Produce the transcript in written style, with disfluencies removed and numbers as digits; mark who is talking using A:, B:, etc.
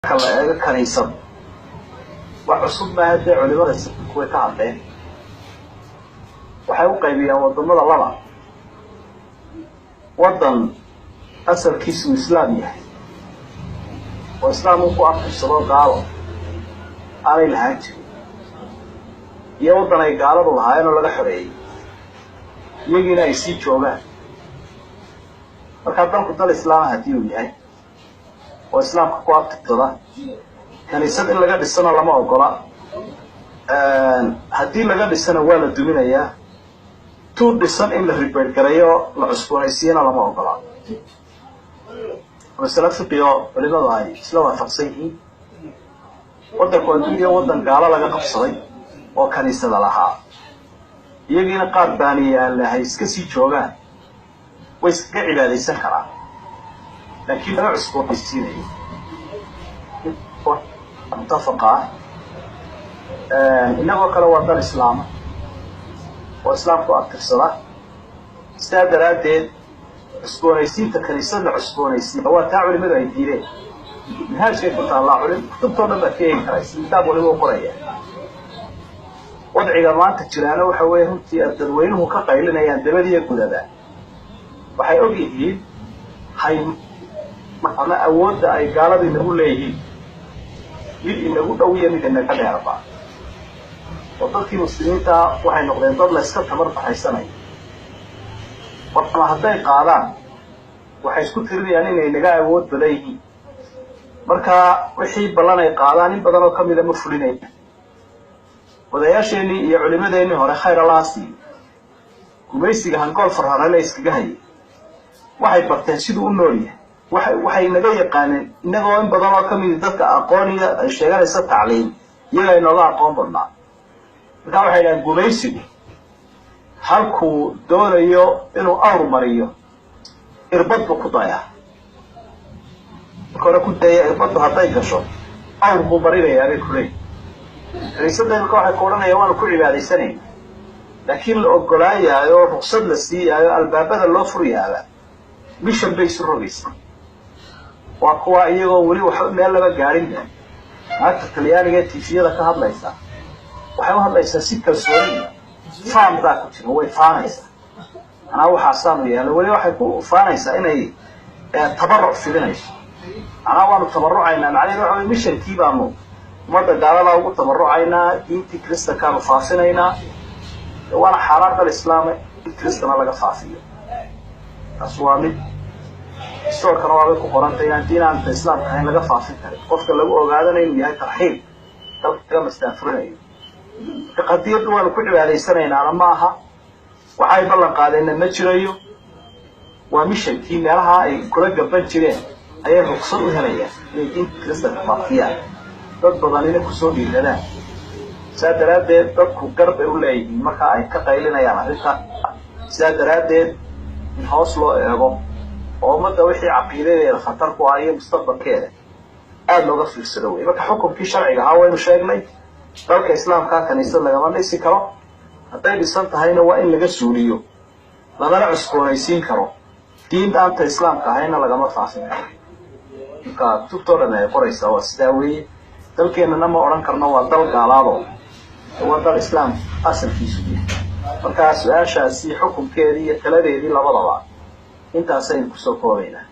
A: Marka la eego kaniisad, wax cusub maaha dee. Culimada way ka hadleen. Waxay u qaybiyaan wadamada laba: waddan asalkiisu islaam yahay oo islaam uu ku abtirsado, gaalo aanay lahaan jirin, iyo waddan ay gaaladu lahaayeen oo laga xoreeyey, iyagiina ay sii joogaan. Markaa dalku dal islaama haddii uu yahay oo islaamka ku abtirsada, kaniisad in laga dhisana lama ogola. Haddii laga dhisana, waa la duminayaa. Tuu dhisan in la repair gareeyo, la cusboonaysiiyana lama ogola. Masale fiqi oo culimadu ay isla waafaqsan yihiin. Waddanku adduunya waddan gaalo laga qabsaday oo kaniisada lahaa, iyagiina qaar baaniyaal hay iska sii joogaan, way iskaga cibaadaysan karaan, laakiin lama cusboonaysiinayo. Mutafaqa ah. Innagoo kale waa dal islaama oo islaamku abtirsada. Sidaa daraaddeed, cusboonaysiinta kaniisad la cusboonaysiiya waa taa culimadu ay diideen. Minhaajkay ku taallaa, culim kutubtoo dhan baad ka eegi karaysa, kitaab waliba u qoraya. Wadciga maanta jiraana waxa weeye, runtii aad dadweynuhu ka qaylinayaan dabadiyo gudaba, waxay og yihiin hay ama awoodda ay gaaladu inagu leeyihiin, mid inagu dhow iyo mid inaga dheerba, oo dadkii muslimiinta waxay noqdeen dad la iska tamar baxaysanaya. Ama hadday qaadaan, waxay isku tirinayaan inay naga awood badan yihiin. Marka wixii ballan ay qaadaan, in badan oo kamida ma fulinaya. Odayaasheenii iyo culimadeennii hore, khayr Allaha siiyo, gumaysiga hangool farharale iskaga hayay. Waxay barteen siduu u nool yahay. Waxay naga yaqaaneen innagoo in badan oo kamidi dadka aqooniya ay sheeganaysa tacliim, iyaga inooga aqoon badnaa. Marka waxay dhahaan, gumaysigu halkuu doonayo inuu awr mariyo, irbad buu ku dayaa. Marka hore ku daya, irbaddu hadday gasho, awr buu marinayaa, bay kuleeyihin. Kaniisadda imika waxay ku odhanayaan waanu ku cibaadaysanayna, laakiin la ogolaayaayo, ruksad la siiyaayo, albaabada loo furyaaba, mission bay isu rogaysa. Waa kuwa iyagoo weli waxba meel laba gaadhinba, naagta Talyaaniga ee TV-yada ka hadlaysa waxay u hadlaysaa si kalsooniya. Faan baa ku jira, way faanaysaa. Manaa waxaasaanu yeelay. Weli waxay ku faanaysaa inay tabaruc fidinayso. Manaa waanu tabarucaynaa, macnaheedu waxa wey missionkii baanu ummadda gaaladaa ugu tabarucaynaa, diintii kristankaanu faafinaynaa. Waana xaaraan dal islaama in kristana laga faafiyo. Taas waa mid istoorkana waabay ku qorantay inaan diin aanta islaamka ahayn laga faafin karin, qofka lagu ogaadana inuu yahay tarxiib, dalka laga mastaafurinayo. Marka qadiyaddu waanu ku cibaadaysanaynaana ma aha, waxay ballan qaadeenna ma jirayo. Waa missionkii meelaha ay kula gaban jireen ayay ruksad u helayaan inay diinta kristanka faafiyaan, dad badanina kusoo dhiiradaan. Saa daraaddeed, dadku gar bay u leeyihiin marka ay ka qaylinayaan arrinta. Sidaa daraaddeed, in hoos loo eego oo ummadda wixii caqiidadeeda khatar ku ah iyo mustaqbalkeeda aada looga fiirsado wey. Marka xukunkii sharciga ahaa waynu sheegnay: dalka islaamkaa kaniisad lagama dhisi karo, hadday dhisan tahayna waa in laga suuliyo, lamana cusboonaysiin karo, diin aanta islaamka ahayna lagama faafin karo. Marka kutubtoo dhan ay qoraysaa waa sidaa weeye. Dalkeennana ma odhan karno waa dal gaalaado, waa dal islaam asalkiisu yahay. Markaa su-aashaasi xukunkeedii iyo taladeedii labadaba intaasaynu kusoo koobaynaa.